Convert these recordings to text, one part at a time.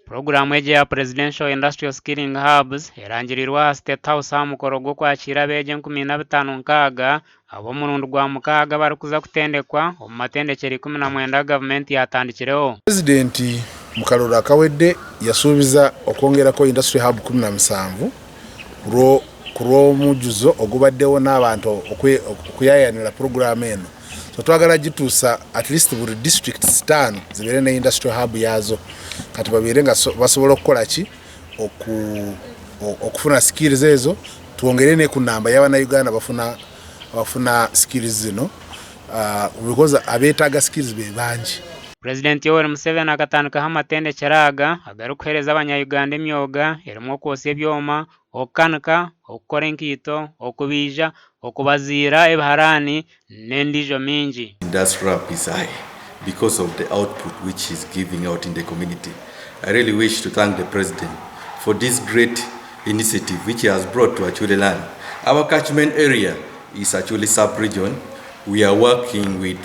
Puroguraamu egi eya Presidential Industrial Skilling Hubs erangiriirwe aha State House aha mukoro gw'okwakiira abeegi 4560 ab'omurundi gwa mukaaga abarikuza kutendekwa omu matendekyero 19 agu gavumenti yaatandikireho. Purezidenti mu karuru akawedde yasuubiza okwongerako Industry Hub 17 ku rw'omujuzo ogubaddewo n'abantu okuyayanira puroguraamu eno. So twagala gituusa at least buri districts itaano zibeere ne Industrial Hub yaazo kati babeere nga basobola okukola ki okufuna skills ezo twongere ne ku namba y'abannayuganda abafuna abafuna skills zino because abeetaaga skills be bangi. Purezidenti Yoweri Museveni akatandikaho amatendekyero aga agarikuheereza abanya-Uganda emyoga erimu okwotsya ebyoma, okukanika, okukora enkaito, okubaija, okubaziira ebiharaani n'endiijo mingi. Industrial hub is high because of the output which he's giving out in the community. I really wish to thank the president for this great initiative which he has brought to Acholi land. Our catchment area is Acholi sub-region. We are working with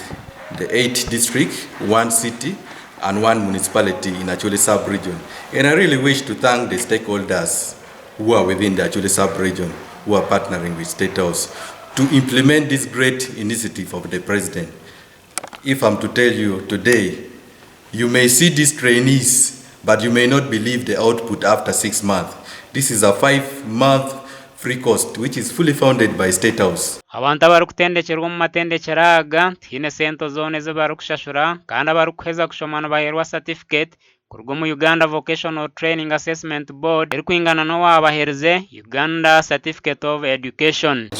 the eight district, one city and one municipality in Acholi sub-region. And I really wish to thank the stakeholders who are within the Acholi sub-region who are partnering with State House to implement this great initiative of the president. If I'm to tell you today, you may see these trainees, but you may not believe the output after 6 months. This is a 5-month free course, which is fully funded by State House. Abantu abarikutendekyerwa omu matendekyero aga tihaine sente zoona ezi barikushashura kandi abarikuheza kushoma nibaheerwa satifiketi kuruga omu Uganda Vocational Training Assessment Board erikwingana n'owaabaherize Uganda Certificate of Education.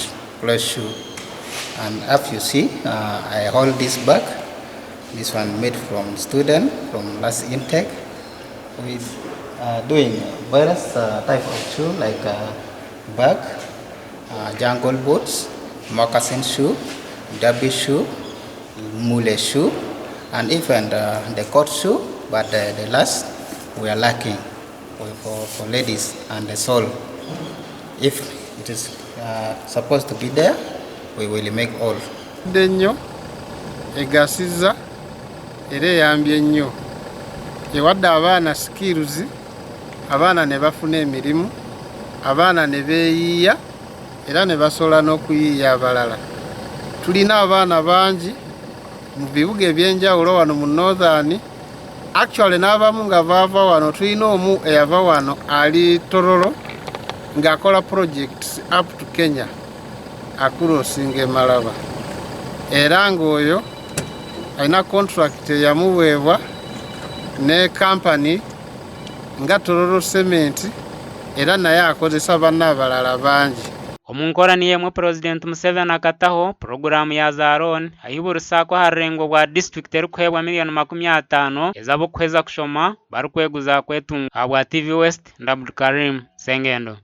Close shoe. And as you see, I hold this bag. This one made from student from last intake. We are doing various type of shoe like bag, jungle boots, moccasin shoe, derby shoe, mule shoe, and even the court shoe. But the last we are lacking for ladies and the sole. If it is supposed to be there, we will make all. Dde nnyo egasizza era eyambye nnyo ewadde abaana skills abaana ne bafuna emirimu abaana ne beeyiiya era ne basobola n'okuyiiya abalala tulina abaana bangi mu bibuga ebyenjawulo wano mu Northern actually n'abamu nga baava wano tulina omu eyava wano ali Tororo ng'akola projects up to Kenya acrossinga e Malaba era ng'oyo alina contract eyamuweebwa ne company nga Tororo Cement era naye akozesa banne abalala bangi. Omu nkora niyo emwe Purezidenti Museveni akataho puroguraamu ya za looni ahi buri SACCO aha rurengo bwa disiturikiti erikuheebwa miriyoni 50 ez'abarikuheza kushoma barikweguza kwetunga. Ahabwa TV West, ndi Abdulkarim Sengendo.